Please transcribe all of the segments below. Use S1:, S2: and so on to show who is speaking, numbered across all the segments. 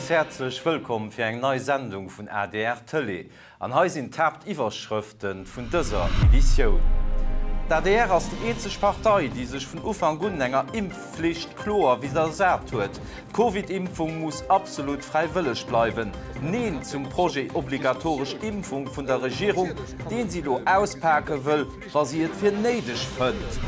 S1: Ganz häerzlech wëllkomm fir eng nei Sendung vun adr Tëlee. An hei sinn d'Haaptiwwerschrëfte vun dëser Editioun. D'adr ass déi eenzeg Partei, déi sech vun Ufank un enger Impfflicht kloer widdersat huet. D'Covid-Impfung muss absolut fräiwëlleg bleiwen. Neen zum Projet obligatoresch Impfung vun der Regierung, deen si lo auspake wëll, wa si et fir néideg fënnt.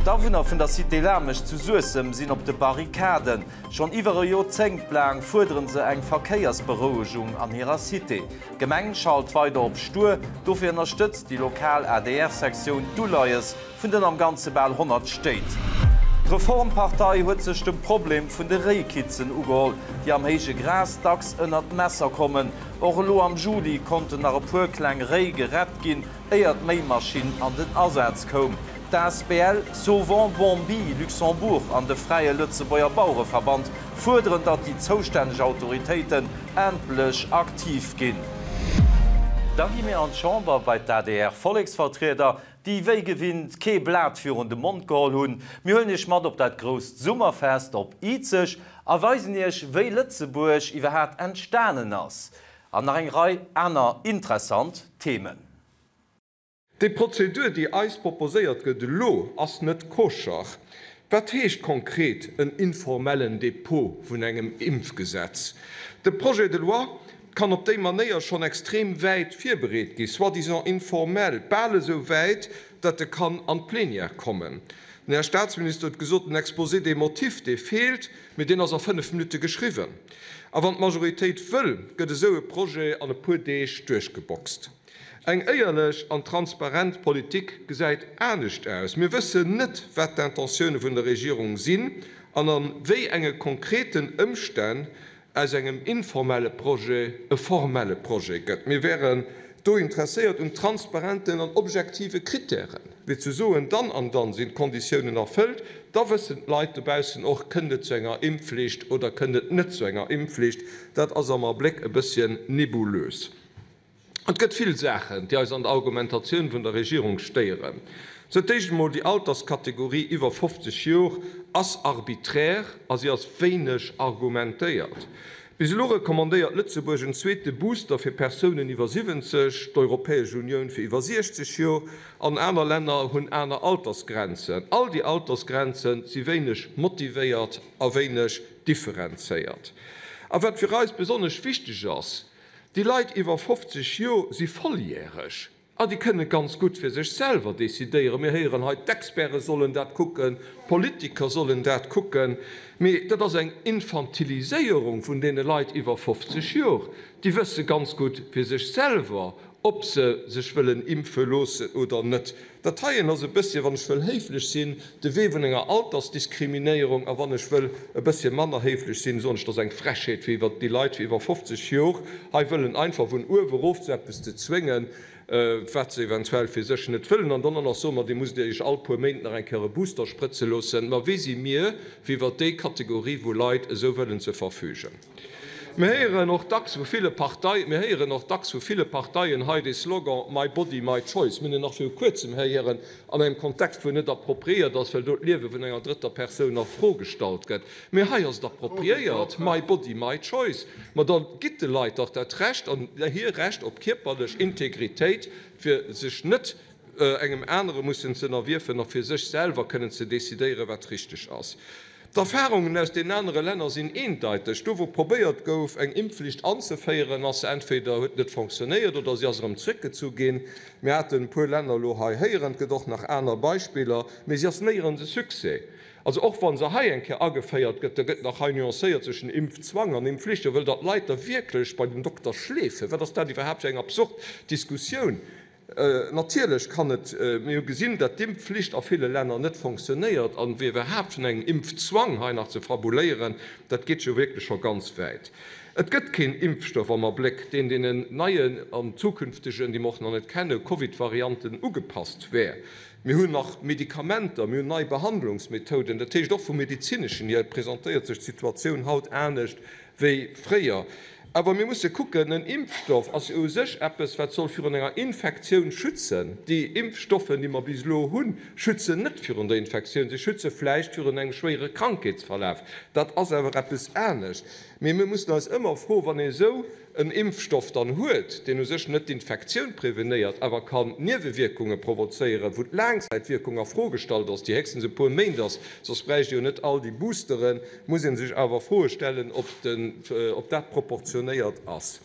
S1: D'Awunner vun der Cité Lamesch zu Suessem sinn op de Barrikaden. Schonn iwwer e Joerzéngt laang fuerdere se eng Verkéiersberouegung an hirer Cité. D'Gemeng schalt weider op stur, dofir ënnerstëtzt déi lokal ADR-Sektioun d'Uleies vun den am Ganze bal 100 Stéit. D'Reformpartei huet sech dem Problem vun de Réikitzen ugeholl, déi am héije Gras dacks ënnert d'Messer kommen. Och elo am Juli konnten nach e puer kleng Réi gerett ginn, éier d'Méimaschinn an den Asaz koum. D'asbl Sauvons Bambi Luxembourg an de Fräie Lëtzebuerger Bauereverband fuerderen, datt déi zoustänneg Autoritéiten endlech aktiv ginn. Da gi mir an d'Chamber bei d'ADR-Volleksvertrieder, déi wéi gewinnt kee Blat virun de Mond geholl hunn. Mir huelen Iech mat op dat grousst Summerfest op Izeg a weisen Iech, wéi Lëtzebuerg iwwerhaat entstanen ass. An nach eng Rei aner interessant Themen.
S2: Déi Prozedur, déi eis proposéiert gëtt elo, ass net koscher. Wat heescht konkret en informellen Dépôt vun engem Impfgesetz? De Projet de loi kann op déi Manéier schonn extrem wäit virbereet gi, soi-disant informell, bal esou wäit, datt e kann an d'Plénière kommen. Den Här Statsminister huet gesot, den Exposé des motifs, dee feelt, mee deen ass a fënnf Minutte geschriwwen. A wann d'Majoritéit wëll, gëtt esou e Projet an e puer Deeg duerchgeboxt. Eng éierlech an transparent Politik gesäit anescht aus. Mir wëssen net, wat d'Intentioune vun der Regierung sinn an a wéi enge konkreten Ëmstänn aus engem informelle Projet e formelle Projet gëtt. Mir wären do interesséiert un transparenten an objektive Krittären, fir ze soen, dann an dann sinn d'Konditiounen erfëllt, da wëssen d'Leit dobaussen och, kënnt et zu enger Impfflicht oder kënnt et net zu enger Impfflicht. Dat ass am Abléck e bësschen nebulös. Et gëtt vill Saachen, déi eis an der Argumentatioun vun der Regierung stéieren. Zu d'éischt emol, déi Alterskategorie iwwer 50 Jor ass arbiträr a si ass wéineg argumentéiert. Bis elo recommandéiert Lëtzebuerg en zweete Booster fir Persounen iwwer 70, d'Europäesch Unioun fir iwwer 60 Jor an aner Länner hunn aner Altersgrenzen. All déi Altersgrenze si wéineg motivéiert a wéineg differenzéiert. A wat fir eis besonnesch wichteg ass, Déi Leit iwwer 50 Jor si volljäreg a déi kënne ganz gutt fir sech selwer decidéieren. Mir héieren hei, d'Experte sollen dat kucken, d'Politiker sollen dat kucken, mee dat ass eng Infantiliséierung vun deene Leit iwwer 50 Jor. Déi wësse ganz gutt fir sech selwer, ob se sech wëllen impfe loossen oder net. Dat heien ass e bësschen, wann ech wëll héiflech sinn, de Wee vun enger Altersdiskriminéierung. A wann ech wëll e bëssche manner héiflech sinn, soen ech, et ass eng Frechheet, fir iwwer déi Leit iwwer 50 Jor hei wëllen einfach vun uewe erof zu eppes ze zwéngen, wat se eventuell fir sech net wëllen. An dann och nach soen, ma Dir musst Iech all puer Méint nach eng Kéier e Booster sprëtze loossen. Ma wie si mir, fir iwwer déi Kategorie vu Leit esou wëllen ze verfügen? Mir héieren och dacks vu ville Partei, mir héieren och dacks vu ville Parteien hei dee Slogan My body, my choice. Mir hunn en nach viru Kuerzem héieren an engem Kontext, wou en net appropriéiert ass, well do d'Liewe vun enger drëtter Persoun a Fro gestallt gëtt. Mee hei ass et appropriéiert, My body, my choice. Ma da gitt de Leit dach dat Recht an hir Recht op kierperlech Integritéit, fir sech net engem anere mussen ze ënnerwierfen a fir sech selwer kënnen ze decidéieren, wat richteg ass. D'Erfahrungen aus deenen anere Länner sinn eendeiteg. Do wou probéiert gouf, eng Impfflicht anzeféieren, ass se entweder huet net fonctionnéiert oder si ass erëm zréckgezu ginn. Mir haten e puer Länner elo hei héieren, et gëtt och nach aner Beispiller, mee si ass néierens e Succès. Also och wa se hei eng Kéier ageféiert gëtt, da gëtt nach hei nuancéiert zwëschen Impfzwang an Impfflicht, jo wëll Der d'Leit da wierklech bei den Dokter schleefen? Wat ass dat iwwerhaapt fir eng absurd Diskussioun? Natierlech kann et, mir hu gesinn, datt d'Impfflicht a ville Länner net fonctionnéiert, an fir iwwerhaapt vun engem Impfzwang hei nach ze fabuléieren, dat geet jo wierklech scho ganz wäit. Et gëtt keen Impfstoff am Abléck, deen deenen neien an zukünftegen, déi mer och nach net kennen, Covid-Varianten ugepasst wär. Mir hunn nach Medikamenter, mir hunn nei Behandlungsmethoden, dat heescht och vum medezineschen hier presentéiert sech d'Situatioun haut anescht wéi fréier. Awer mir musse kucken, en Impfstoff ass jo u sech eppes, wat soll virun enger Infektioun schützen. Déi Impfstoffen, déi mer bis elo hunn, schützen net virun der Infektioun, se schütze vläicht virun engem schwéiere Krankheetsverlaf. Dat ass awer eppes anescht. Mee mir mussen eis ëmmer froen, wann ee esou en Impfstoff dann huet, deen u sech net d'Infektioun prevenéiert, awer kann Niewewierkunge provozéieren, wou d'Laangzäitwierkung a Fro gestallt ass, déi héchstens e puer Méint ass, soss bräicht ee jo net all déi Boosteren, muss ee sech awer Froe stellen, ob dat proportionéiert ass.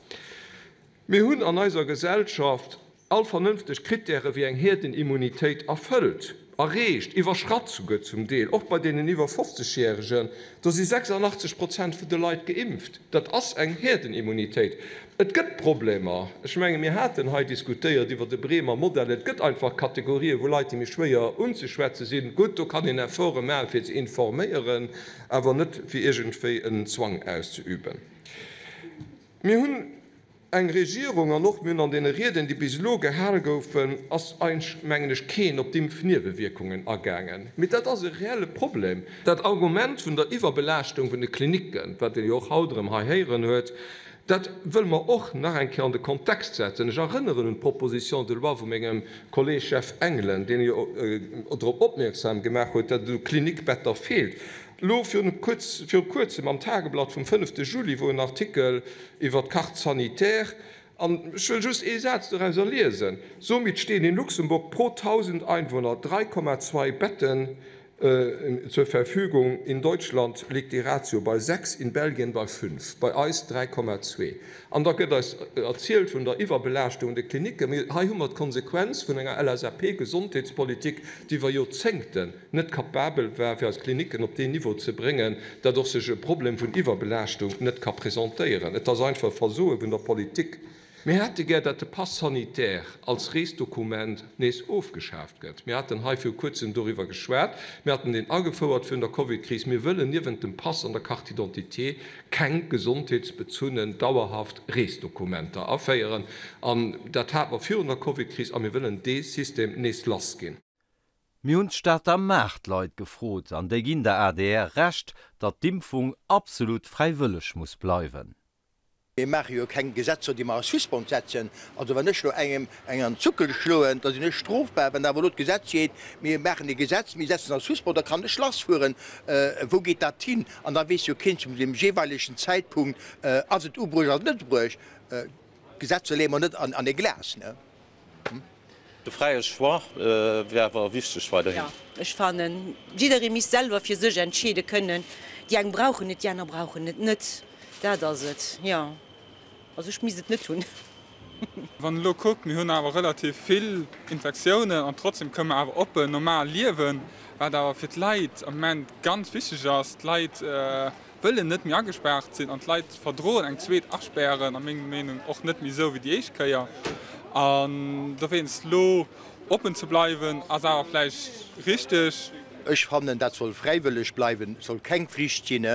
S2: Mir hunn an eiser Gesellschaft all vernënfteg Krittäre wéi eng Hierdenimmunitéit erfëllt, erreecht, iwwerschratt souguer zum Deel, och bei deenen iwwer 50 Järegen, do si 86 Prozent vun de Leit geimpft. Dat ass eng Hierdenimmunitéit. Et gëtt Problemer. Ech menge mir haten hei diskutéiert iwwer de Bremer Modell. Et gëtt einfach Kategorien, wou Leit, déi méi schwéier unzeschwätze sinn, gutt, do kann een Efforte maachen, fir ze informéieren, awer net fir iergendwéi en Zwang auszeüben. Mir hunn eng Regierung, an och mir hunn an deene Rieden, déi bis elo gehal goufen, ass eigentlech, mengen ech, keen op d'Impfniewewierkungen agaangen. Mee dat ass e reelle Problem. Dat Argument vun der Iwwerbelaaschtung vun de Klinicken, wat ee jo och haut erëm hei héieren huet, dat wëlle mer och nach eng Kéier an de Kontext setzen. Ech erënneren un d'Proposition de loi vu mengem Kolleeg Jeff Engelen, deen jo drop opmierksam gemaach huet, datt et u Klinikbetter feelt. Elo viru kuerzem am Tageblatt vum fënnefte Juli wor en Artikel iwwer d'Carte sanitaire an ech wëll just ee Saz dorauser liesen, Somit stehen in Luxemburg pro 1.000 Einwohner 3,2 Betten zur Verfügung, in Deutschland liegt die Ratio bei 6, in Belgien bei 5, bei eis 3,2. An da gëtt eis erzielt vun der Iwwerbelaaschtung un de Klinicken. Mee hei hu mer d'Konsequenz vun enger LSAP-Gesondheetspolitik, déi iwwer Joerzéngten net kapabel war, fir eis Klinicken op deen Niveau ze bréngen, datt och sech e Problem vun Iwwerbelaaschtung net ka presentéieren. Et ass einfach e Versoe vun der Politik. Mir hätte gär, datt de Pass sanitaire als Reesdokument nees ofgeschaaft gëtt. Mir haten hei viru Kuerzem doriwwer geschwat. Mir haten deen agefouert virun der Covidkris. Mir wëllen niewent dem Pass an der Carte d'identité keng gesondheetsbezunnen dauerhaft Reesdokumenter aféieren. An dat hate mer virun der Covidkris a mir wëllen dee System nees lassginn.
S1: Mir hunn d'Stater Maartleit gefrot an déi ginn der adr Recht, datt d'Impfung absolut fräiwëlleg muss bleiwen.
S3: Mir maache jo keng Gesetzer, déi mer a Suspens setzen. Also wann ech elo engem eng an d'Zuckel schloen, da sinn ech strofbar. Wann awer elo d'Gesetz seet, mir maachen e Gesetz, mir setzen a Suspens, da kann ech lassfueren. Wou geet dat hin? An da weess jo keen zum deem jeeweilegen Zäitpunkt, ass et ubruecht, ass et net ubruecht. Gesetzer leeë mer net an e Glas.
S1: De fräie Choix wär awer wichteg weiderhin.
S4: Jo, ech fannen, jidderee misst selwer fir sech entscheede kënnen. Déi eng brauchen et, déi aner brauchen et net. Dat ass et, jo. Also ech misst et net hunn.
S5: Wann een elo kuckt, mir hunn awer relativ vill Infektiounen an trotzdem kënnen mer awer oppen normal liewen, wat awer fir d'Leit am Moment ganz wichteg ass. D'Leit wëllen net méi agespaart sinn an d'Leit verdroen eng zweet Aspären a mengem Meenung och net méi esou wéi déi éischt Kéier. An dowéinst elo oppen ze bleiwen ass awer vläicht richteg.
S3: Ech fannen, dat soll fräiwëlleg bleiwen, et soll keng Flicht sinn.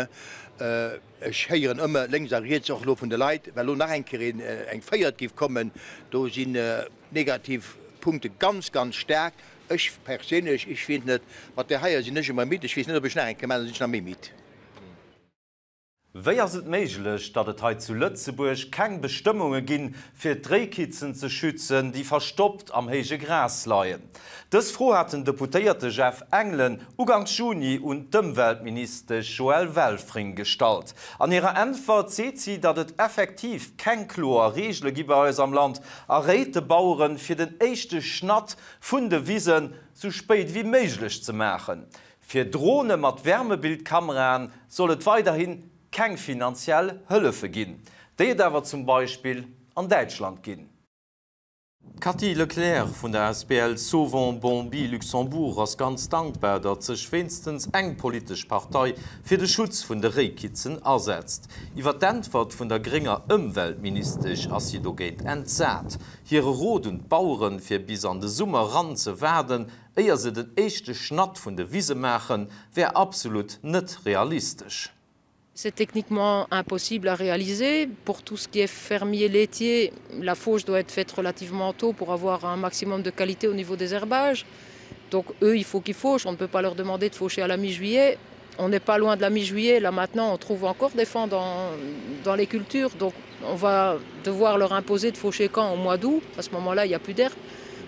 S3: Ech héieren ëmmer lénks a riets, och elo vun de Leit, well elo nach eng Kéier eng véiert géif kommen, do sinn d'negativ Punkte ganz, ganz staark. Ech perséinlech, ech weess net, mat där heier sinn ech ëmmer midd, ech weess net, ob ech nach eng Kéier maachen, da sinn ech nach méi midd.
S1: Wéi ass et méiglech, datt et hei zu Lëtzebuerg keng Bestëmmunge ginn, fir d'Réikitzen ze schützen, déi verstoppt am héije Gras leien? Dës Fro hat den Deputéierte Jeff Engelen uganks Juni un d'Ëmweltministesch Joëlle Welfring gestallt. An hirer Äntwert seet si, datt et effektiv keng kloer Reegele gi bei eis am Land a réit de Baueren, fir den éischte Schnatt vun de Wisen sou spéit wéi méiglech ze maachen. Fir Drone mat Wärmebildkameraen soll et weiderhi keng finanziell Hëllefe ginn, déi et awer zum Beispill an Däitschland ginn. D'Cathy Leclerc vun der asbl Sauvons Bambi Luxembourg ass ganz dankbar, datt sech wéinstens eng politesch Partei fir de Schutz vun de Réikitzen asetzt. Iwwer d'Äntwert vun der grénger Ëmweltministesch ass si dogéint entsat. Hire Rot un d'Baueren, fir bis an de Summer ran ze waarden, éier se den éischte Schnatt vun de Wise maachen, wär absolut net realistesch.
S6: C'est techniquement impossible à réaliser. Pour tout ce qui est fermier laitier, la fauche doit être faite relativement tôt pour avoir un maximum de qualité au niveau des herbages. Donc eux, il faut qu'ils fauchent. On ne peut pas leur demander de faucher à la mi-juillet. On n'est pas loin de la mi-juillet, là maintenant on trouve encore des fans dans, dans les cultures, donc on va devoir leur imposer de faucher quand au mois d'août, à ce moment-là il n'y a plus d'herbe.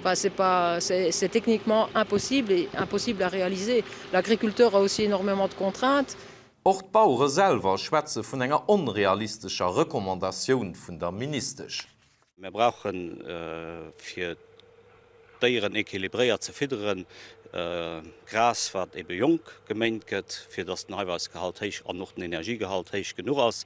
S6: Enfin, c'est pas c'est techniquement impossible et impossible à réaliser. L'agriculteur a aussi énormément de contraintes.
S1: Och d'Bauere selwer schwätze vun enger onrealistescher Recommandatioun vun der Ministesch.
S7: Mir brauchen, fir d'Déieren equilibréiert ze fidderen, Gras, wat ebe jonk geméint gëtt, fir dass den Eiweißgehalt héich an och den Energiegehalt héich genuch ass.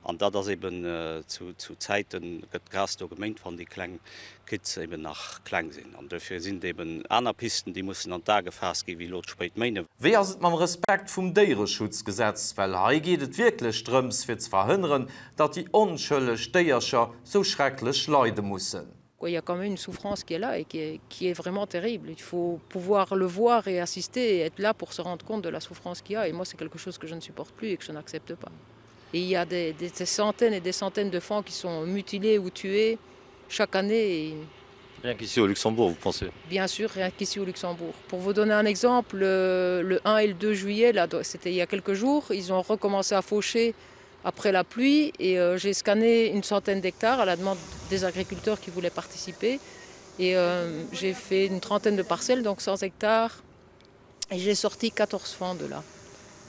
S7: An dat ass eben zu Zäite gëtt d'Gras do geméint, wann déi kleng Kitz eben nach kleng sinn. An duerfir sinn et eben aner Pisten, déi mussen an d'A gefaasst ginn, wéi elo d'spéit Méinen.
S1: Wéi ass et mam Respekt vum Déiereschutzgesetz? Well hei geet et wierklech drëms, fir ze verhënneren, datt déi onschëlleg Déiercher sou schrecklech leide mussen.
S6: Il y a quand même une souffrance qui est là et qui est, qui est vraiment terrible. Il faut pouvoir le voir et assister et être là pour se rendre compte de la souffrance qu'il y a. Et moi, c'est quelque chose que je ne supporte plus et que je n'accepte pas. Et il y a des, des, des centaines et des centaines de fans qui sont mutilés ou tués chaque année. Et...
S7: Rien qu'ici au Luxembourg, vous pensez
S6: Bien sûr, rien qu'ici au Luxembourg. Pour vous donner un exemple, le, le 1 et le 2 juillet, c'était il y a quelques jours, ils ont recommencé à faucher après la pluie et euh, j'ai scanné une centaine d'hectares à la demande des agriculteurs qui voulaient participer. Et euh, j'ai fait une trentaine de parcelles, donc 100 hectares et j'ai sorti 14 fans de là.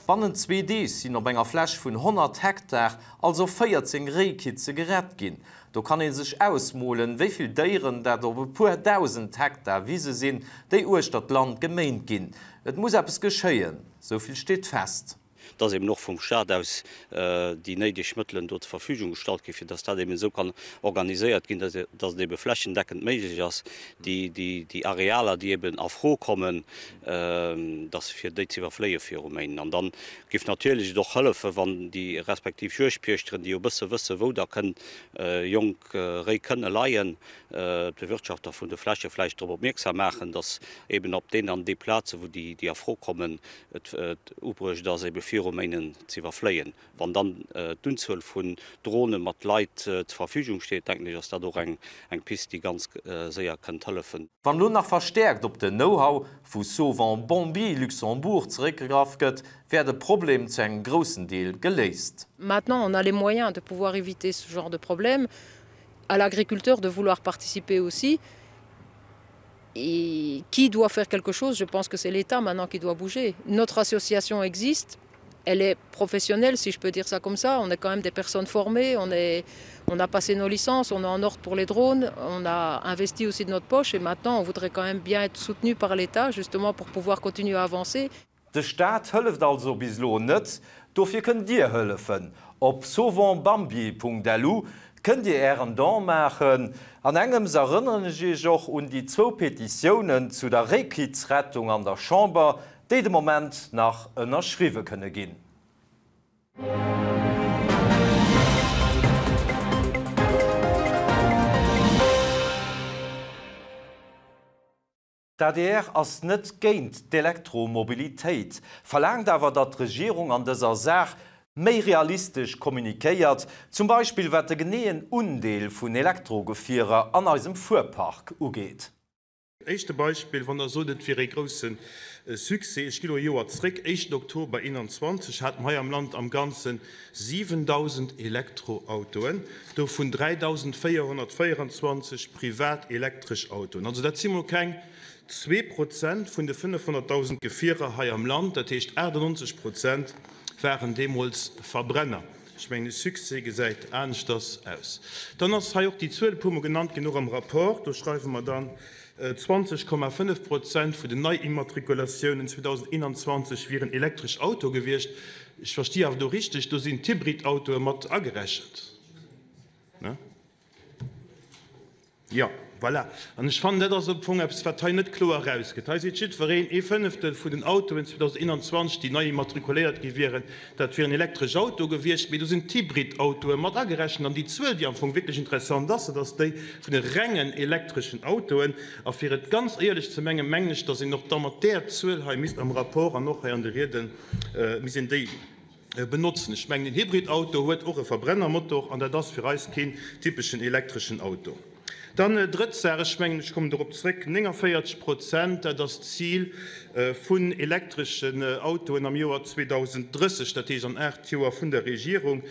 S1: Bannent zwee Deeg sinn op enger Fläch vun 100 Hektar also 14 Réikitze gerett ginn. Do kann ee sech ausmolen, wéi vill Déieren dat op e puer 1.000 Hektar Wise sinn, déi uechter d'Land geméint ginn. Et muss eppes geschéien, sou vill steet fest.
S7: Dass eben och vum Stat aus déi néideg Mëttelen do zur Verfügung gestallt ginn, fir dass dat eben esou kann organiséiert ginn, dass et ebe flächendeckend méiglech ass, déi Arealer, déi eben a Fro kommen, dass fir déi ze iwwerfléie viru Méinen. An dann géif natierlech et och hëllefen, wann déi respektiv Juegdpiechteren, déi jo e bësse wësse wou da kënn jonk Réi kënne leien, d'Bewirtschafter vun de Fläche vläicht drop opmierksam maachen, dass eben op deenen an dee Plaze wou déi a Fro kommen, et ubruecht ass, ebe viru Méinen ze iwwerfléien. Wann dann d'Unzuel vun Drone mat Leit zur Verfügung steet, denken ech, ass dat och eng Pist, déi ganz séier kënnt hëllefen.
S1: Wann elo nach verstäerkt op den Know-how vu Sauvons Bambi Luxembourg zeréckgegraff gëtt, wär de Problem zu engem groussen Deel geléist.
S6: Maintenant, on a les moyens de pouvoir éviter ce genre de problème, à l'agriculteur de vouloir participer aussi. Et qui doit faire quelque chose Je pense que c'est l'État maintenant qui doit bouger. Notre association existe, elle est professionnelle, si je peux dire ça comme ça. On est quand même des personnes formées, on, est, on a passé nos licences, on est en ordre pour les drones, on a investi aussi de notre poche et maintenant on voudrait quand même bien être soutenu par l'État justement pour pouvoir continuer à avancer.
S1: De Staat hëlleft also bis elo net, dofir kënnt Dir hëllefen. Op sauvonsbambi.lu kënnt Dir Ären Don maachen. An engems erënneren ech Iech och un déi zwou Petitiounen zu der Réckittsrettung an der Chamber, déi de Moment nach ënnerschriwwe kënne ginn. D'adr ass net géint d'Elektromobilitéit, verlaangt awer, datt d'Regierung an dëser Saach méi realistesch kommunikéiert, zum Beispill wat de geneeën Undeel vun Elektrogefierer an eisem Fuerpark ugeet.
S2: Éischte Beispill, wann Der sot, et wier ee grousse Succès, ech gi elo e Joer zréck, éischten Oktober 21 hate mer hei am Land am Ganze 7.000 Elektroautoen, dovun 3.424 privat elektresch Autoen. Also dat si mol keng 2 Prozent vun de 500.000 Gefierer hei am Land. Dat heescht 98 Prozent waren deemools Verbrenner. Ech mengen, e Succès gesäit aneschters aus. Dann ass hei och déi Zuel e puermol genannt ginn, och am Rapport. Do schreiwe mer dann, 20,5 Prozent vun den Neiimmatrikulatiounen 2021 wieren elektresch Autoe gewiescht. Ech versti awer do richteg, do sinn d'Hybridautoe mat agerechent, ne? Jo, voilà. An ech fannen, dat ass am Fong eppes, wat hei net kloer erausgëtt. Hei seet jiddwereen, ee Fënneftel vun den Autoen 2021, déi nei immatrikuléiert gi wieren, dat wieren elektresch Autoe gewiescht. Mee do sinn d'Hybridautoe mat agerechent. An déi Zuel, déi am Fong wierklech interessant ass, dat ass déi vun de rengen elektreschen Autoen. A fir et ganz éierlech ze mengen, mengen ech, datt een och da mat där Zuel hei misst am Rapport an och hei an de Rieden, misst een déi benotzen. Ech mengen, en Hybridauto huet och e Verbrennermotor an dat ass fir eis keen typeschen elektreschen Auto. Dann drëtt Saach, ech mengen, ech kommen dorop zréck, 49 Prozent, dat ass d'Zil vun elektreschen Autoen am Joer 2030, dat heescht an 8 Joer vun der Regierung.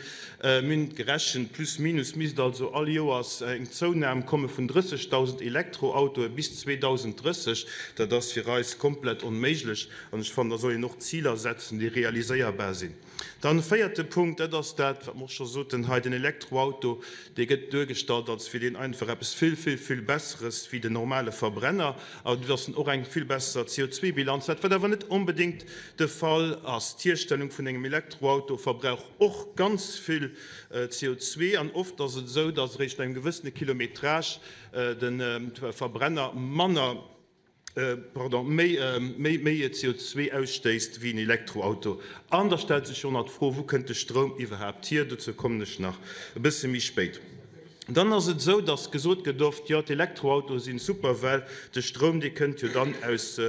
S2: Mir hunn et gerechent, plus minus misst also all Joers eng Zounam komme vun 30.000 Elektroautoe bis 2030. Dat ass fir eis komplett onméiglech an ech fannen, da soll een och Ziler setzen, déi realiséierbar sinn. Dann e véierte Punkt, dat ass dat, wat mer och scho soten hei, den Elektroauto, dee gëtt duergestallt, als wier deen einfach eppes vill, vill, vill Besseres wéi den normale Verbrenner, an dass en och eng vill besser CO2-Bilanz hätt, wat awer net onbedéngt de Fall ass. D'Hierstellung vun engem Elektroauto verbrauch och ganz vill CO2 an oft ass et esou, dass eréischt no engem gewëssene Kilometrage de Verbrenner manner, pardon, méi, méi, méi CO2 ausstéisst wéi en Elektroauto. An da stellt sech jo nach d'Fro, Wou kënnt de Stroum iwwerhaapt hier? Dozou kommen ech nach e bësse méi spéit. Dann ass et esou, dass gesot gëtt oft, jo, d'Elektroautoe sinn super, well de Stroum, dee kënnt jo dann aus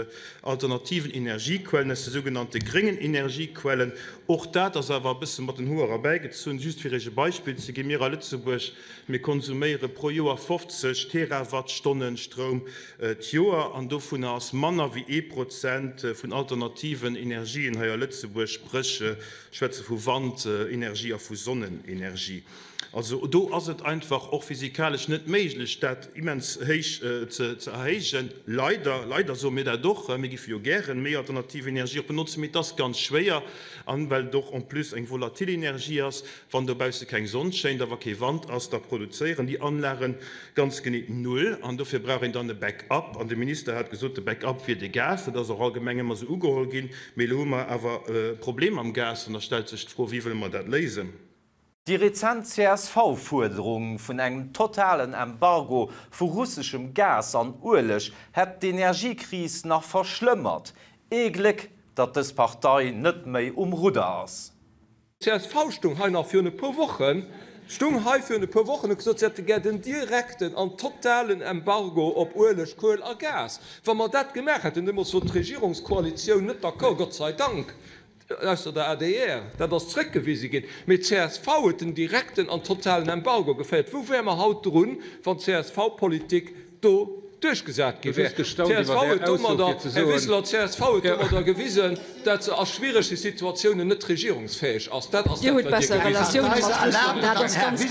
S2: alternativen Energiequellen, aus de sougenannte gréngen Energiequellen. Och dat ass awer e bësse mat den Hoer erbäigezunn. Just fir Iech e Beispill ze ginn, Mir a Lëtzebuerg, mir konsuméiere pro Joer 50 Terawattstonnen Stroum d'Joer, an dovunner ass manner wéi ee Prozent vun alternativen Energien hei a Lëtzebuerg, spréch ech schwätze vu Wandenergie a vu Sonnenenergie. Also do ass et einfach och physikalesch net méiglech, dat immens héich ze erhéijen. Leider, leider soe mir dat och, mir géife jo gären méi alternativ Energie och benotzen, mee et ass ganz schwéier, an well et och en plus eng volatil Energie ass, Wann dobausse keng Sonn schéint a wa kee Wand ass, da produzéieren déi Anlage ganz genee null. An dofir brauch een dann e Backup. An de Minister hat gesot, de Backup wier de Gas. Dat ass och allgemeng ëmmer esou ugeholl ginn. Mee elo hu mer awer e Problem mam Gas an da stellt sech d'Fro, Wéi wëlle mer dat léisen?
S1: Déi rezent CSV-Fuerderung vun engem totalen Embargo vu russeschem Gas an Ueleg hätt d'Energiekris nach verschlëmmert. Ee Gléck, datt dës Partei net méi um Rudder ass.
S2: Csv stung hei nach virun e puer Wochen, stung hei virun e puer Wochen, huet gesot, se hätte gär den direkten an totalen Embargo op Ueleg, Kuel a Gas. Wa mer dat gemaach hätten, deemools wor d'Regierungskoalitioun net d'accord, Gott sei Dank, ausser der adr, dat ass zrëckgewise ginn, mee csv huet den direkten an totalen Embargo geféiert. Wou wäre mer haut drun, wann d'CSV-Politik do duerchgesat gi wär. Csv huet domadder, Här Wiseler, csv huet domadder gewisen, dat se a schwierege Situatiounen net regierungsfäeg ass. Dat ass dat, wat Dir gewisen hutt.
S3: Dat ass ganz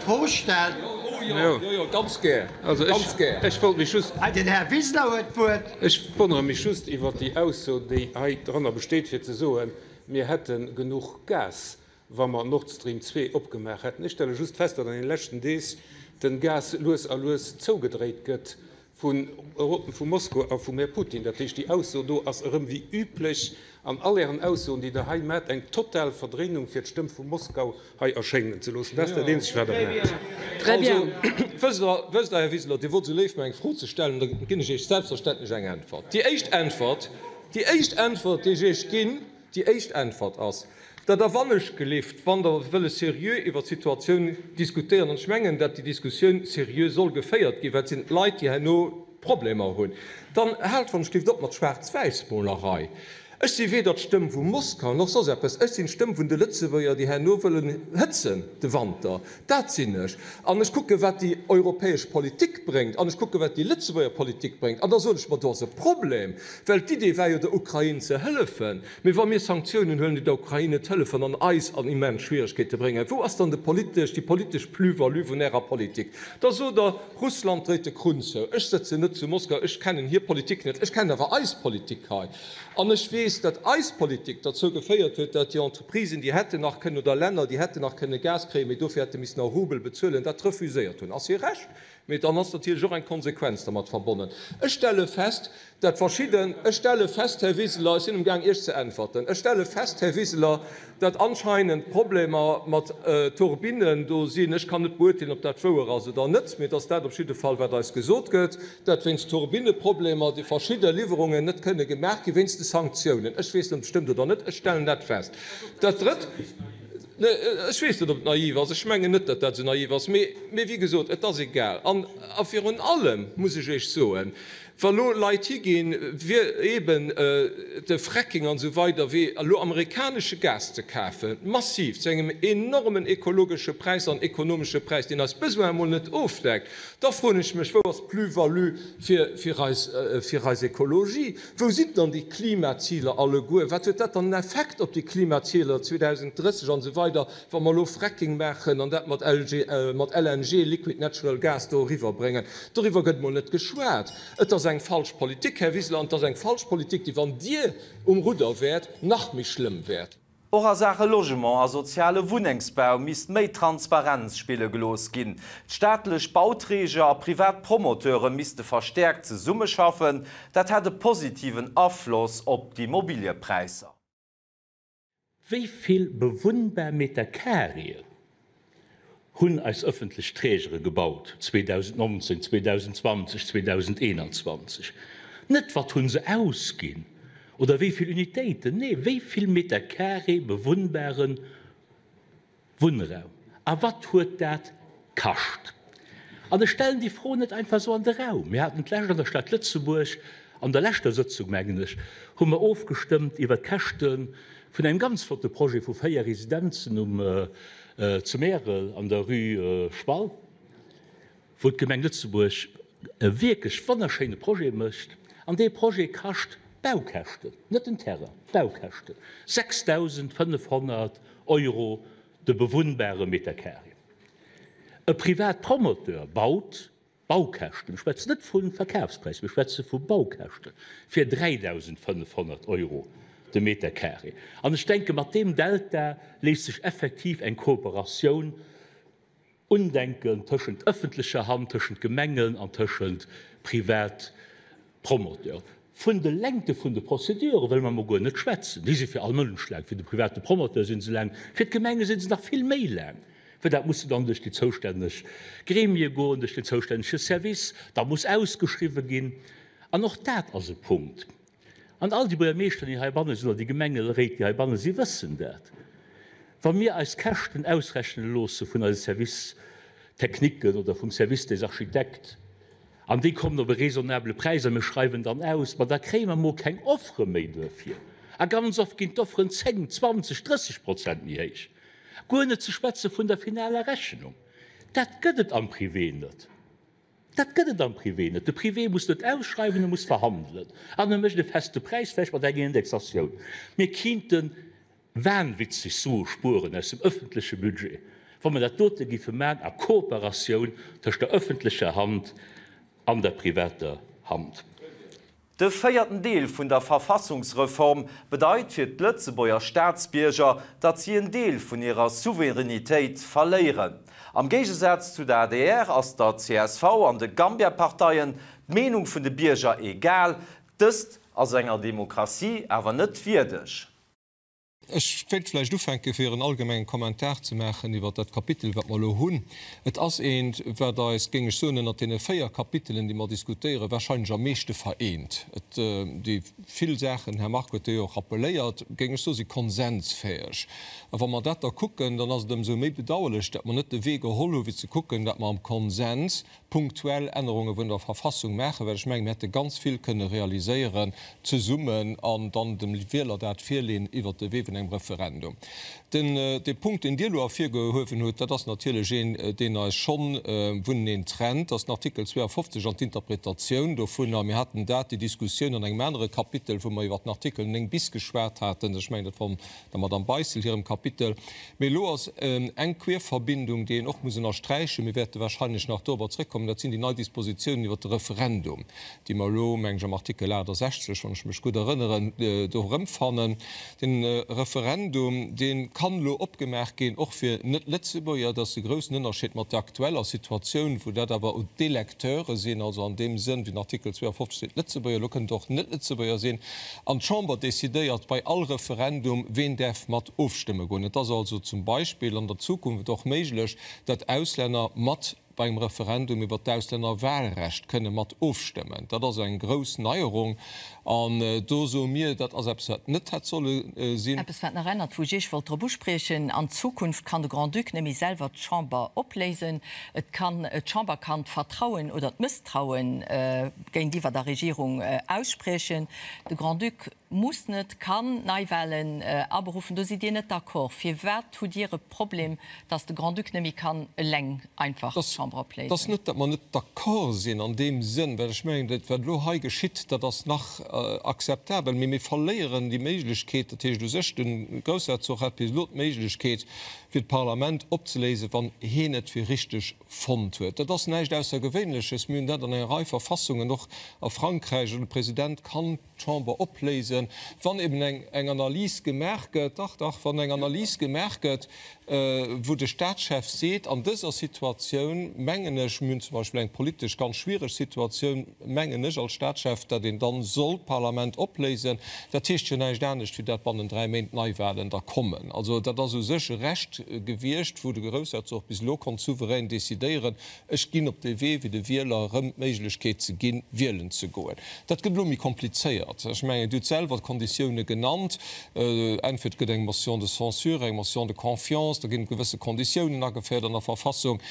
S3: kloer.
S2: Jo, jo, ganz gär, ganz gär.
S8: Ech wollt mech just.
S3: Den Här Wiseler huet d'Wuert.
S8: Ech wonnere mech just iwwert déi Ausso, déi hei dranner besteet, fir ze soen, mir hätte genuch Gas. wa mer Nord Stream 2 opgemaach hätten. Ech stelle just fest, datt an den leschten Deeg den Gas lues a lues zougedréit gëtt vu Moskau a vum Här Putin. Dat heescht, déi Ausso do ass erëm wéi üblech an all Ären Aussoen, déi Der hei maacht, eng total Verdréinung, fir d'Stëmm vu Moskau hei erschéinen ze loossen. Dat ass dat eenzegt, wat Der maacht.
S6: Très bien.
S2: Also, wësst Der, Här Wiseler, Dir wort esou léif, mer eng Fro ze stellen, da ginn ech Iech selbstverständlech eng Äntwert. Déi éischt Äntwert, déi éischt Äntwert, déi ech Iech ginn, Déi éischt Äntwert ass, datt Der wannechgelift, wann Der wëlle seriö iwwert d'Situatioun diskutéieren, an ech mengen, datt déi Diskussioun seriö soll geféiert ginn, well et sinn d'Leit, déi herno Problemer hunn, dann haalt wannechgelift op mat Schwaarz-Wäiss-Molerei. Ech si weder d'Stëmm vu Moskau noch soss eppes. Ech sinn d'Stëmm vun de Lëtzebuerger, déi herno wëllen hëtzen de Wanter. Dat sinn ech. An ech kucke wat déi europäesch Politik bréngt an ech kucke wat déi Lëtzebuerger Politik bréngt. An da soen ech mer, do ass e Problem, well d'Idee war jo der Ukrain ze hëllefen. Mee wa mir Sanktiounen huelen, déi der Ukrain net hëllefen an eis an immens Schwieregkeete bréngen, wou ass dann de politesch, déi politesch Plus-value vun Ärer Politik? Da sot Der, Russland dréit de Krunn zou. Ech sëtzen net zu Moskau, ech kennen hir Politik net, ech kennen awer eis Politik hei. An ech weess, datt eis Politik derzou geféiert huet, datt déi Entreprisen, déi hätten nach kënnen, oder Länner, déi hätten nach kënne Gas kréien, mee dofir hätte missen a Rubel bezuelen, dat refuséiert hunn. Ass hir Recht, mee dann ass natierlech och eng Konsequenz dermat verbonnen. Ech stelle fest, datt verschidden, ech stelle fest, Här Wiseler, ech sinn amgaang Iech ze äntwerten, ech stelle fest, Här Wiseler, datt anscheinend Problemer mat Turbinnen do sinn. Ech kann net beurteelen, ob dat wouer ass oder net, mee et ass dat op jidde Fall, wat eis gesot gëtt, datt wéinst Turbinneproblemer déi verschidde Liwwerungen net kënne gemaach gi wéinst de Sanktiounen. Ech weess net, ob et stëmmt oder net, ech stellen dat fest. Dat Drëtt, ech weess net, ob et naiv ass, ech mengen net, datt dat esou naiv ass, mee, mee wéi gesot, et ass egal. An a virun allem muss ech Iech soen. Wa lo Leit higinn, fir eeben de Fracking an esou weider wéi elo amerikanesche Gas ze kafen, massiv zu engem enormen ekologesche Präis an ekonomesche Präis, deen eis Besoin emol net ofdeckt, da froen ech mech, Wou ass d'Plus-value fir eis, fir eis Ekologie? Wou sinn dann déi Klimaziler alleguer? Wat huet dat dann en Effekt op déi Klimaziler 2030 an esou weider, wa mer elo Fracking maachen an dat mat LG, mat LNG, Liquid Natural Gas, do eriwwerbréngen? Doriwwer gëtt emol net geschwat. Et ass eng falsch Politik, Här Wiseler, an et ass eng falsch Politik, déi, wann Dir um Rudder wäert, nach méi schlëmm wäert.
S1: Och a Saache Logement a soziale Wunnengsbau misst méi Transparenz spille gelooss ginn. D'staatlech Bauträger a privat Promoteure misste verstäerkt zesummeschaffen. Dat hätt e positiven Afloss op d'Immobiliëpräisser.
S9: Wéi vill bewunnbar Meterkareeën hunn eis ëffentlech Trägere gebaut 2019, 2020, 2021? Net wat hu se ausginn oder wéi vill Unitéiten, nee wéi vill Meterkaree bewunnbare Wunnraum. A wat huet dat kascht? An ech stellen déi Fro net einfach esou an de Raum. Mir haten d'lescht an der Stad Lëtzebuerg, an der leschter Sëtzung, mengen ech, hu mer ofgestëmmt iwwert d'Käschte vun engem ganz flotte Projet vu 4 Residenzen um zu Märel an der Rue Schwall, wou d'Gemeng Lëtzebuerg e wierklech wonnerschéine Projet mécht. An dee Projet kascht Baukäschten, net den Terrain, d'Baukäschten, 6.500 Euro de bewunnbare Metercarré. E Privatpromoteur baut Baukäschten, mir schwätzen net vu Verkafspräis, mir schwätze vu Baukäschten, fir 3.500 Euro de Metercarré. An ech denke mat deem Delta léisst sech effektiv eng Kooperatioun Undenken tëschent ëffentlecher Hand, tëschent Gemengen an tëschent Privatpromoteuren. Vun de Längte vun de Procédure wëlle mer emol guer net schwätzen. Déi si fir all Mënsch laang. Fir de private Promoteur si se laang, fir d'Gemenge si se nach vill méi laang, well dat muss dann duerch déi zoustänneg Gremie goen, duerch den zoustännege Service, da muss ausgeschriwwen ginn. An och dat ass e Punkt. An all déi Buergermeeschter, déi heibanne sinn, oder déi Gemengeréit, déi heibanne sinn, wëssen dat. Wa mir eis Käschten ausrechne loosse vun eise Services techniquen oder vum Service des architectes, an déi kommen op e raisonnable Präis a mir schreiwen dann aus, ma da kréie mer mol keng Offere méi duerfir. A ganz oft ginn d'Offeren 10, 20, 30 Prozent méi héich. Guer net ze schwätze vun der finaler Rechnung. Dat gëtt et am Privé net. Dat gëtt et am Privé net. De Privé muss net ausschreiwen, e muss verhandelen an e mécht e feste Präis, vläicht mat enger Indexatioun. Mir kinnte wahnwitzeg Sue spueren aus dem ëffentleche Budget, wa mer dat dote géife maachen a Kooperatioun tëscht der ëffentlecher Hand an der privater Hand.
S1: De véierten Deel vun der Verfassungsreform bedeit fir d'Lëtzebuerger Staatsbierger, datt si en Deel vun hirer Souveränitéit verléieren. Am Géigesaz zu der adr ass der csv an de Gambia-Parteien d'Meenung vun de Bierger egal. Dëst ass enger Demokratie awer net wierdeg.
S2: Ech wéilt vläicht ufänke fir en allgemengen Kommentar ze maachen iwwert dat Kapitel, wat mer elo hunn. Et ass eent, wat eis, géing ech soen, ënnert deene 4 Kapitelen, déi mer diskutéieren, wahrscheinlech am meeschte vereent. Et, déi vill Saachen, Här Margue huet déi och rappeléiert, géing ech soen, si konsensfäeg. A wa mer dat da kucken, dann ass et ëmsou méi bedauerlech, datt mer net de Wee geholl hu fir ze kucken, datt mer am Konsens punktuell Ännerunge vun der Verfassung maachen, well ech mengen, mir hätte ganz vill kënne realiséieren zesummen an dann dem Wieler dat virleeën iwwert de Wee vun engem Referendum. Den, dee Punkt, deen Dir elo ervirgehuewen hutt, dat ass natierlech een, deen eis schonn vuneneen trennt, dat ass den Artikel 52 an d'Interpretatioun dovunner. Mir haten dat, déi Diskussioun an engem anere Kapitel, wou mer iwwert den Artikel 9 bis geschwat haten, ech mengen, dat war der Madame Beissel hirem Kapitel. Mee elo ass eng Querverbindung, déi een och muss ënnersträichen, mir wäerte wahrscheinlech nach dorobber zréckkommen, dat sinn déi nei Dispositiounen iwwert de Referendum, déi mer elo, meng ech, am Artikel 68, wann ech mech gutt erënneren, do erëmfannen. De Referendum, dee kann elo opgemaach ginn, och fir Net-Lëtzebuerger. Dat ass de groussen Ënnerscheed mat der aktueller Situatioun, wou dat awer d'Electeure sinn, also an deem Sënn, wéi den Artikel 52 seet, Lëtzebuerger. Elo kënnen et och Net-Lëtzebuerger sinn. An d'Chamber decidéiert bei all Referendum, ween däerf mat ofstëmme goen. Et ass also zum Beispill an der Zukunft och méiglech, datt Auslänner mat. bei engem Referendum iwwer d'Auslännerwahlrecht kënne mat ofstëmmen. Dat ass eng grouss Neierung an do soe mir, dat ass eppes, wat net hätt solle sinn.
S10: Eppes, wat nach ännert, wou ech Iech wollt drop uspriechen, An Zukunft kann de Grand-Duc net méi selwer d'Chamber opléisen. Et kann, d'Chamber kann d'Vertrauen oder d'Mësstrauen géintiwwer der Regierung ausspriechen. De Grand-Duc muss net, kann Neiwahlen aberuffen. Do sidd Dir net d'accord. Firwat hutt Dir e Problem, datt de Grand-Duc net méi kann eleng einfach d'Chamber
S2: opléisen? Et ass net, datt mer net d'accord sinn an deem Sënn, well ech mengen, dat wat elo hei geschitt, dat ass nach akzeptabel, mee mir verléieren déi Méiglechkeet, dat heescht u sech, de Groussherzog hat bis elo d'Méiglechkeet, fir d'Parlament opzeléisen, wann heen et fir richteg fonnt huet. Dat ass näischt Aussergewéinleches. Mir hunn dat an enger Rei Verfassungen, och a Frankräich, wou de President kann d'Chamber opléisen, wann eben eng eng Analys gemaach gëtt, dach, dach, wann eng Analys gemaach gëtt, wou de Staatschef seet, an dëser Situatioun mengen ech, mir hunn zum Beispill eng politesch ganz schwiereg Situatioun, mengen ech als Staatschef, datt een dann soll d'Parlament opléisen. Dat heescht jo näischt anescht, wéi dat bannen 3 Méint Neiwahlen da kommen. Also dat ass u sech e Recht gewiescht, wou de Groussherzog bis elo konnt souverän decidéieren, Ech ginn op dee Wee, fir de Wieler erëm d'Méiglechkeet ze ginn, wielen ze goen. Dat gëtt elo méi komplizéiert. Ech mengen, Dir hutt selwer d'Konditioune genannt. Entweder et gëtt eng Motion de censure, eng Motion de confiance, da ginn gewësse Konditiounen ageféiert an der Verfassung.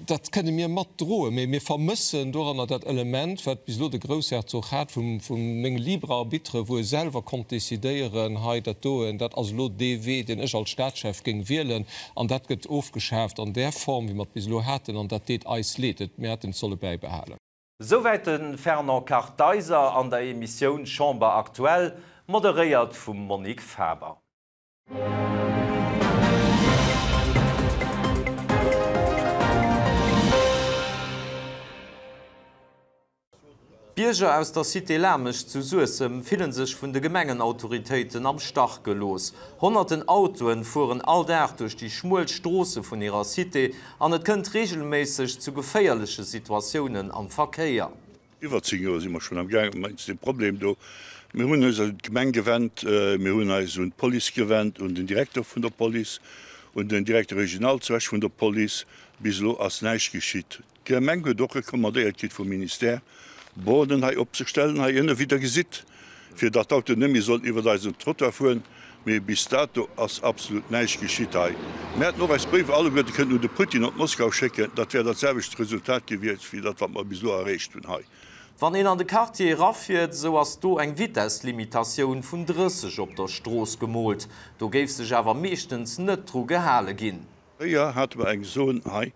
S2: Dat kënne mir matdroen, mee mir vermëssen doranner dat Element, wat bis elo de Groussherzog hat, vum mengem libre arbitre, wou e selwer konnt decidéieren, hei dat doen, dat ass elo dee Wee, deen ech als Staatschef géing wielen. An dat gëtt ofgeschaaft an där Form, wéi mer et bis elo haten, an dat deet eis leed. Et, mir hätten et solle bäibehalen.
S1: Souwäit de Fernand Kartheiser an der Emissioun Chamber aktuell, moderéiert vum Monique Faber. D'Bierger aus der Cité Lamesch zu Suessem fillen sech vun de Gemengenautoritéiten am Stach gelooss. Honnerten Autoen fueren all Dag duerch déi schmuel Stroosse vun hirer Cité an et kënnt reegelméisseg zu geféierleche Situatiounen am Verkéier.
S11: Iwwer 10 Joer si mer schonn am gaange mat deem Problem do. Mir hunn eis un d'Gemeng gewennt, mir hunn eis un d'Police gewennt, un den Direkter vun der Police, un den Directeur régional zu Esch vun der Police. Bis elo ass näischt geschitt. D'Gemeng huet och recommandéiert kritt vum Ministère, Bornen hei opzestellen, hei ënne wéi Der gesitt, fir datt d'Autoen net méi sollen iwwert eisen Trottoir fueren. Mee bis dato ass absolut näischt geschitt hei. Mir hätten och eis Bréiwer alleguerte kënnen un de Putin op Moskau schécken, dat wär dat selwecht Resultat gewiescht wéi dat wat mer bis elo erreecht hunn hei.
S1: Wann een an de Quartier erafiert, esou ass do eng Vitesslimitatioun vun 30 op der Strooss gemoolt. Do géif sech awer meeschtens net dru gehale ginn.
S11: Fréier hate mer eng Zon hei,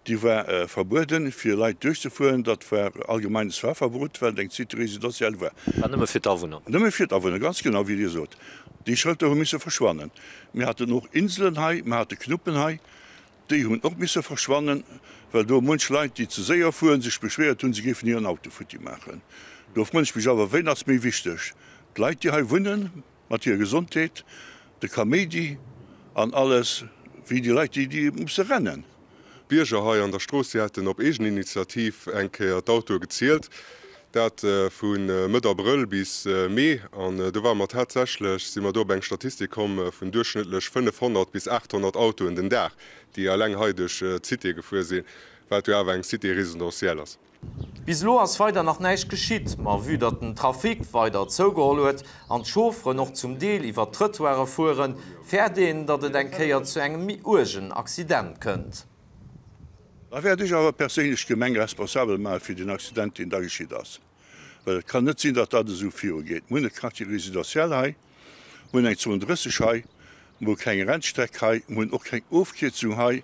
S11: déi war verbueden, fir Leit duerchzefueren. Dat war allgemeines Fahrverbot, well et eng Cité résidentielle war.
S7: War nëmme fir d'Awunner?
S11: Nëmme fir d'Awunner, ganz genau, wéi Dir sot. Déi Schëlter hu misse verschwannen. Mir haten och Inselen hei, mir hate Knuppen hei, déi hunn och misse verschwannen, well do munch Leit, déi ze séier fueren, sech beschwéiert hunn, se géifen hiren Auto futti maachen. Do froen ech mech awer, Ween ass méi wichteg, d'Leit, déi hei wunnen, Mat hirer Gesondheet, de Kaméidi an alles, wéi déi Leit, déi musse rennen.
S5: D'Bierger hei an der Strooss, déi haten op eegen Initiativ eng Kéier d'Autoe gezielt, dat vu Mëtt Abrëll bis Mee. An do ware mer tatsächlech, si mer do op eng Statistik komm vun duerchschnëttlech 500 bis 800 Autoen den Dag, déi eleng hei duerch d'Cité gefuer sinn, wat jo awer eng Cité résidentielle ass.
S1: Bis elo ass weider nach näischt geschitt, ma vue datt den Trafic weider zougeholl huet an d'Chaufferen och zum Deel iwwer d'Trëttoire fueren, fäert een, datt et eng Kéier zu engem méi uergen Accident kënnt.
S11: Da wäert ech awer perséinlech d'Gemeng responsabel maache fir deen Accident, deen da geschitt ass. Well et kann net sinn, datt dat esou virugeet. Mir hunn e Quartier résidentiel hei, mir hunn eng Zone 30 hei, mir hu keng Rennstreck hei, mir hunn och keng Ofkierzung hei.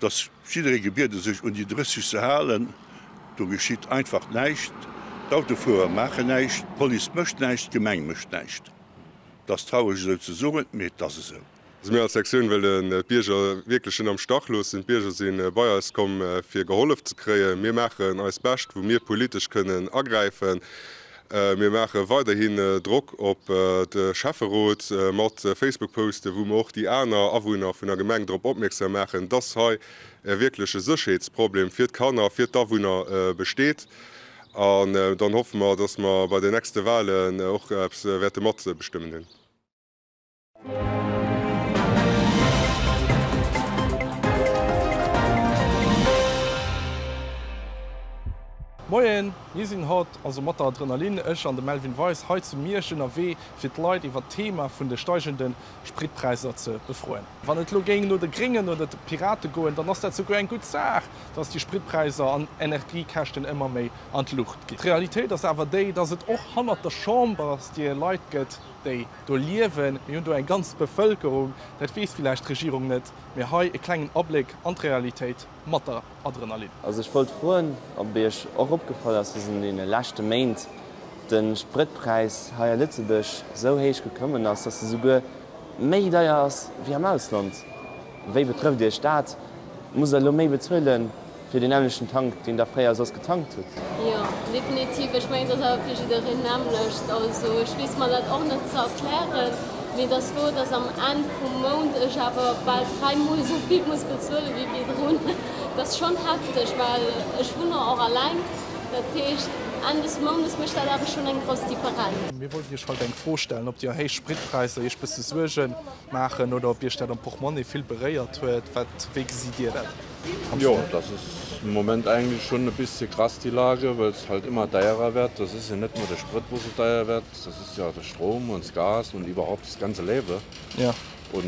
S11: Dass jidderee gebiede sech un déi 30 ze halen. Do geschitt einfach näischt. D'Autofuerer maachen näischt, d'Police mécht näischt, d'Gemeng mécht näischt. Et ass traureg esou ze soen, mee et ass esou.
S5: Also mir als Sektioun wëllen d'Bierger wierklech net am Stach loossen. D'Bierger si bei eis komm fir gehollef ze kréien. Mir maachen eist Bescht wou mir politesch kënnen agräifen. Mir maache weiderhin Drock op de Schäfferot mat Facebook-Posten, wou mer och déi aner Awunner vun der Gemeng drop opmierksam maachen, dass hei e wierkleche Sécherheetsproblem fir d'Kanner, fir d'Awunner besteet. An dann hoffe mer, dass mer bei den nächste Wahlen och eppes wäerte matbestëmmen hunn.
S12: Moien, mir sinn haut also mat der Adrenalin, ech an de Melvin Weis, hei zu Miersch ënnerwee fir d'Leit iwwer d'Thema vun de steigende Spritpräisser ze befroen. Wann et elo géing no de Gréngen oder de Pirate goen, dann ass dat souguer eng gutt Saach, dass déi Spritpräisser an Energiekäschten ëmmer méi an d'Luucht ginn. D'Realitéit ass awer déi, dass et och hannert der Chambersdier Leit gëtt, déi do liewen. Mir hunn do eng ganz Bevëlkerung, dat weess villäicht d'Regierung net, mee hei e klengen Abléck an d'Realitéit mat der Adrenalin.
S13: Also ech wollt froen ob iech och opgefall ass, dass an deene leschte Méint de Sprëttpräis hei a Lëtzebuerg sou héich geklommen ass, dass e souguer méi deier ass wéi am Ausland. Wéi betrëfft iech dat? Musst der elo méi bezuelen fir deen nämmlechten Tank, deen der fréier soss getankt hutt?
S14: Jo, definitiv. Ech mengen, et ass awer fir jiddereen nämmlecht. Also ech weess mer dat och net ze erklären, mee et ass wouer, dass am Enn vum Mount ech awer bal dräimol esou vill muss bezuele wéi virdrun. Dat ass schonn hefteg, well ech wunne och alleng. Dat heescht, Enn des Moundes mécht dat awer schonn eng grouss Differenz.
S12: Mir wollten Iech haut eng Fro stellen, ob déi erhéicht Spritpräisser Iech bësse Suerge maachen oder ob Iech dat am Portmonnaie vill beréiert huet. Wat, wéi gesitt Dir dat?
S15: Jo, das ist im Moment eigentlich schon e bisschen krass die Lage, weil es halt immer deierer wird. Das ist ja net nur der Sprit, wo so deier wird, das ist ja der Strom und das Gas und überhaupt das ganze Leben.
S12: Ja.
S15: Und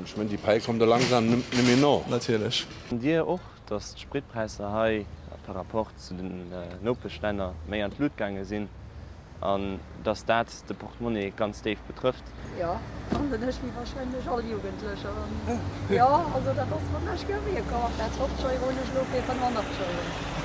S15: ich mein, die Peil kommt da langsam nimmer no.
S12: Natierlech.
S13: Fannt Dir och, dass d'Spritpräisser hei par rapport zu den Nopeschlänner méi an d'Lut gaange sinn? An dass dat de Portemonnaie ganz déif betrëfft.
S16: Jo, fannen ech, wéi wahrscheinlech all Jugendlecher. Jo, also dat ass fir mech gewierk. Dat 50 Euro hunn ech elo fir 85 Euro.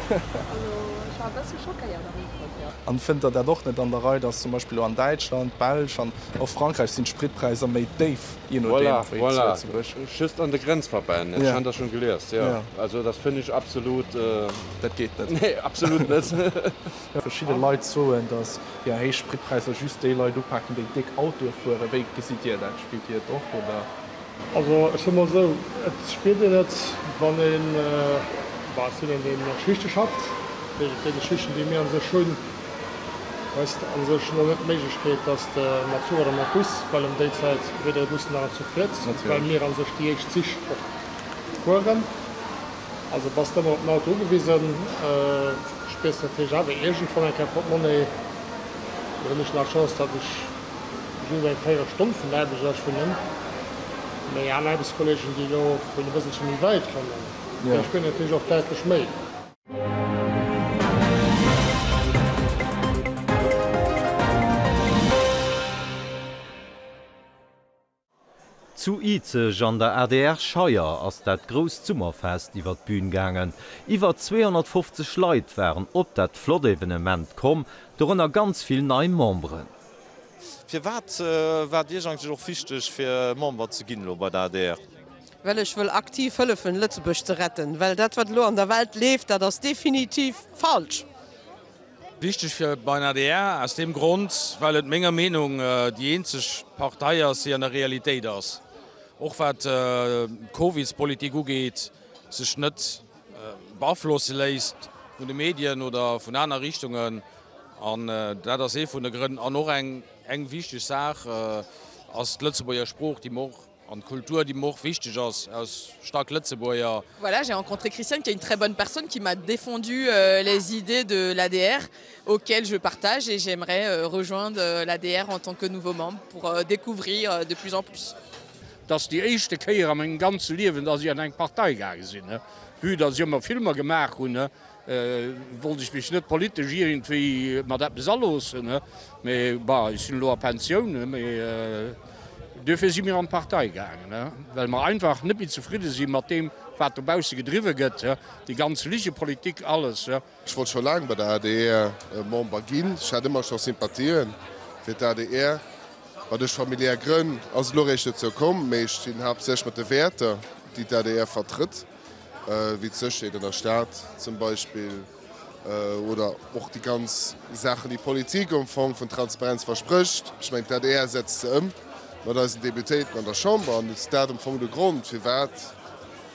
S16: Also ech war e bësse schockéiert am Ufank, jo.
S12: An fënnt der dat och net an der Rei, dass zum Beispill elo an Däitschland, Belsch an och Frankräich sinn d'Spritpräisser méi déif, je nodeem,
S15: Voilà,
S12: wéi zu
S15: voilà,
S12: Lëtzebuerg?
S15: just an de Grenzverbänn, ech han dat schon gelies, jo. Also dat fënn ech absolut.
S12: Dat geet net.
S15: Nee, absolut net.
S12: Verschidde Leit soen, datt déi héich Spritpräisser just déi Leit upaken, déi déck Autoe fueren. Wéi gesitt Dir dat? Spiert Dir et och, oder?
S17: Also ech soe mol esou, et spiert een et, wann een, bon ech sinn een deen a Schichte schafft, deene Schichten déi mir a sech hunn, hues de a sech elo net d'Méiglechkeet, datt s de mat Zuch oder mat Bus, well ëm déi Zäit weder e Bus nach en Zuch fiert, well mir a sech déi éischt Zich och fueren. Also bass de ëmmer op den Auto ugewisen, spiers natierlech awer iergendwann eng Kéier Portemonnaie. Do hunn ech nach d'Chance, datt ech just eng véierel Stonn vun der Aarbecht ewech wunnen. Meng aner Aarbechtskolleegen, déi elo vun e bësselche méi wäit kommen, déi spieren natierlech och däitlech méi.
S1: Zu Izeg an der adr Scheier ass dat grousst Summerfest iwwer d'Bün gaangen. Iwwer 250 Leit waren op dat flott Evenement komm, dorënner ganz vill nei Memberen.
S18: Firwat war et Iech eigentlech och wichteg fir Member ze ginn elo bei der adr?
S19: Well ech wëll aktiv hëllefen Lëtzebuerg ze retten, well dat wat elo an der Welt leeft, dat ass definitiv falsch.
S20: Wichteg fir beim adr aus deem Grond, well et menger Meenung déi eenzeg Partei ass, déi an der Realitéit ass, och wat d'Covidspolitik ugeet, sech net beaflosse léisst vun de Medien oder vun aner Richtungen. An dat ass ee vun de Grënn. An och eng wichteg Saach ass d'Lëtzebuerger Sprooch, déi mer och An d'Kultur, déi mer och wichteg ass aus stark Lëtzebuerger.
S21: Voilà, j'ai rencontré Christiane qui est une très bonne personne qui m'a défendu les idées de l'ADR auxquelles je partage et j'aimerais rejoindre l'ADR en tant que nouveau membre pour découvrir de plus en plus.
S22: Et ass déi éischte Kéier a mengem ganze Liewen, dass ech an eng Partei gaange sinn. Vue dass ech ëmmer Filmer gemaach hunn, wollt ech mech net politesch iergendwéi mat eppes aloossen, mee bon, ech sinn elo a Pensioun, mee duerfir si mir an d'Partei gaangen, well mer einfach net méi zefridde si mat deem, wat dobausse gedriwwe gëtt, déi ganz Ligepolitik, alles.
S23: Ech wollt scho laang bei der adr Member ginn. Ech hat ëmmer scho Sympathie fir d'ADR. Ma duerch familiär Grënn ass et elo réischt dozou komm. Mee ech stinn haaptsächlech mat de Wäerter, déi d'ADR vertrëtt. wéi d'Sécherheet an der Stad zum Beispill, oder och déi ganz Saachen, déi d'Politik am Fong vun Transparenz versprécht. Ech mengen, d'ADR setzt se ëm mat eisen Deputéiten an der Chamber, an et ass dat am Fong de Grond, firwat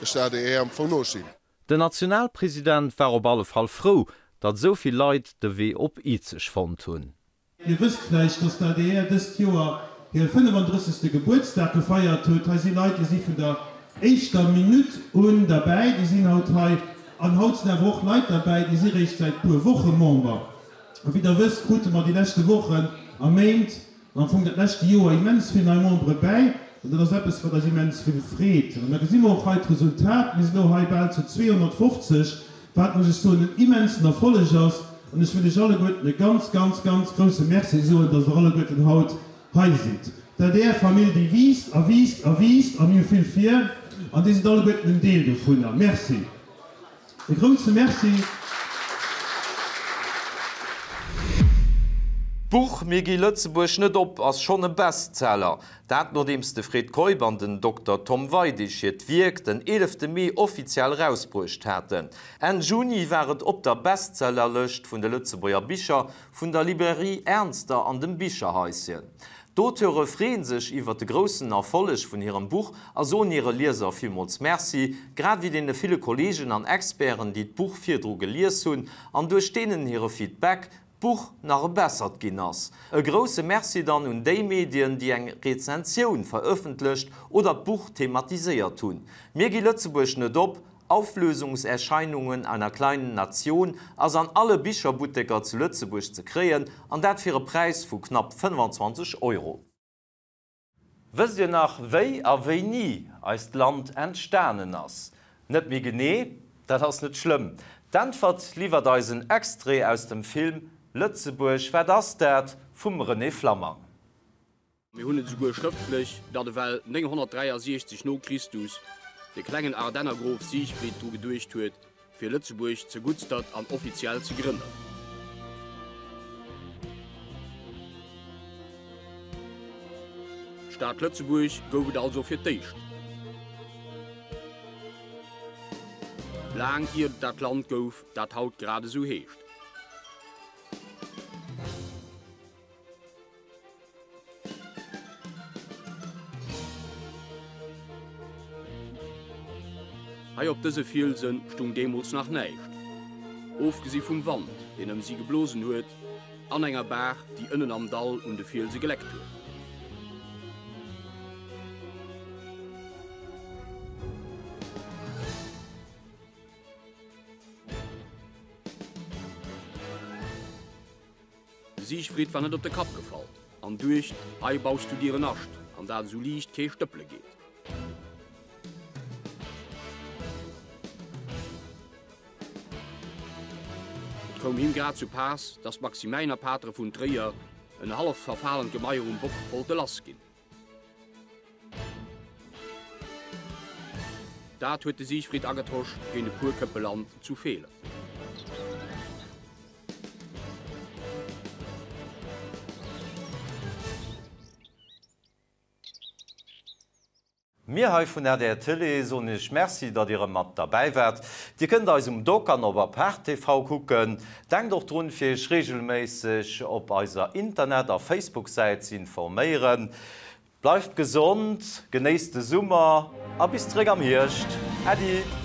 S23: ech der adr am Fong nostinn.
S1: Den Nationalpresident war op alle Fall frou, datt esou vill Leit de Wee op Izeg fonnt hunn.
S24: Dir wësst vläicht, dass d'ADR dëst Joer hire 35. Gebuertsdag gefeiert huet. Hei si Leit, déi si vun der éischter Minutt un derbäi. Déi sinn haut hei. An haut sinn awer och Leit derbäi, déi si réischt säit puer Woche Member. A wéi Der wësst, krute mer déi leschte Wochen a Méint, an am Fong dat leschte Joer, immens vill nei Membere bäi. An dat ass eppes, wat eis immens vill freet. An da gesi mer och hei d'Resultat, Mir sinn elo hei bal zu 250, wat, muss ech soen, en immensen Erfolleg ass. An ech wëll Iech alleguerten e ganz, ganz, ganz grouse Merci soen, dass Der alleguerten haut hei sidd. D'ADR-Famill, déi wiisst a wiisst a wiisst, a mir hu vill vir, an Dir sidd alleguerten en Deel dovunner. Merci. E grousse Merci.
S1: D'Buch Mir gi Lëtzebuerg net op ass schonn e Bestseller. Dat nodeems de Fred Keup an den Dokter Tom Weidig hiert Wierk den 11 Mee offiziell erausbruecht haten. Enn Juni war et op der Bestsellerlëscht vun de Lëtzebuerger Bicher vun der Librairie Ernster an dem Bicherhaischen. D'Auteure freeë sech iwwer de groussen Erfolleg vun hirem Buch a soen hire Lieser villmools Merci, grad ewéi deene ville Kolleegen an Experten, déi d'Buch virdru gelies hunn an duerch deenen hire Feedback d'Buch nach e bessert ginn ass. E grousse Merci dann un déi Medien, déi eng Rezensioun verëffentlecht oder d'Buch thematiséiert hunn. Mir gi Lëtzebuerg net op, Auflösungserscheinungen einer kleinen Nation ass an alle Bicherbutteker zu Lëtzebuerg ze kréien, an dat fir e Präis vu knapp 25 Euro. Wësst Dir nach wéi a wéini eist Land entstanen ass? Net méi genee? Dat ass net schlëmm. D'Äntwert liwwert eis en Extrait aus dem Film Lëtzebuerg, wat ass dat? vum René Flammang.
S3: Mir hunn et esouguer schrëftlech, datt ewell 963 no Christus de klengen Ardennergrof Siegfried dru geduecht huet, fir Lëtzebuerg zeguttstert an offiziell ze grënnen. D'Stad Lëtzebuerg gouf et also fir d'éischt, laang iert et dat Land gouf, dat haut grad esou heescht. Hei op dëse Fielsen stung deemools nach näischt, ofgesi vum Wand, deen ëm si geblosen huet, an enger Baach, déi ënnen am Dall un de Fielse geleckt huet. De Siegfried war net op de Kapp gefall an duecht, Hei baus du dir en Nascht, an dat esou liicht kee stëppele geet. Et koum him grad zu Paass, dass d'Maximäinerpatere vun Tréier en hallef verfalent Gemaier um Bock wollte lassginn. Dat huet de Siegfried agetosch géint e puer Këppe Land zu Feelen.
S1: Mir hei vun adr Télé soen iech Merci, datt dir erëm mat derbäi waart. Dir kënnt eis um Dock an op Apart TV kucken. Denkt och drun, fir iech reegelméisseg op eiser Internet a Facebook-Säit ze informéieren. Bleift gesond, genéisst de Summer a bis zeréck am Hierscht. Äddi!